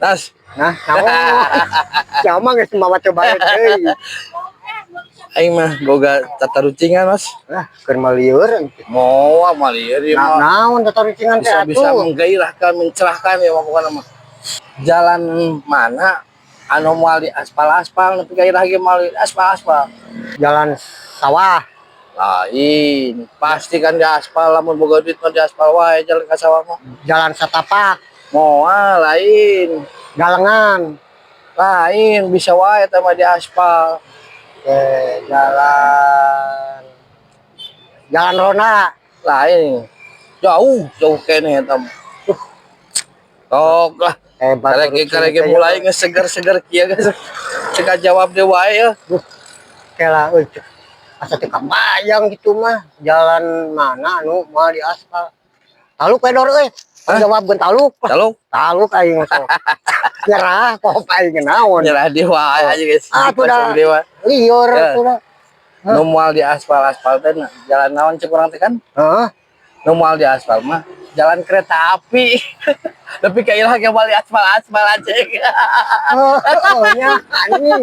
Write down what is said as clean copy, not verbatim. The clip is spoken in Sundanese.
Tas. Nah, naon? Siapa geus mawa coba deui. Aing mah boga tatarucingan, Mas. Lah, keur malieur. Moal malieur ieu Nah, mah. naon tatarucingan teh Bisa bisa atuh? Menggairahkan, mencerahkan ya mah pokokna mah. Jalan mana anu moal di aspal-aspal, nepi ka iraha ge moal di aspal-aspal? Jalan sawah. Lain, pasti kan di aspal, lamun boga duit mah di aspal wae jalan ka sawah mah. Jalan satapak, Moal, lain. Galengan. Lain, bisa wae eta mah di aspal. Eh, jalan jalan ronda. Lain. Jauh, jauh keneh eta mah. Tok lah. Hebat. Karek karek mulai ngeseger-seger kieu geus. Cek jawab deui wae ya. Kela euy. Asa teu kabayang gitu mah. Jalan mana anu moal di aspal? Taluk we, Dor, euy. Hah? Jawabkeun taluk. Taluk. Taluk aing mah sok. Nyerah kok aing naon. Nyerah deui wae aja guys. Ah, tuh dah. Dewa. Lieur Ya. atuh dah. Nu moal di aspal-aspal teh nah, jalan naon cek urang teh kan? Heeh. Nu moal di aspal mah jalan kereta api. Tapi ka iraha ge moal di aspal-aspal aja. Oh, oh nya anjing.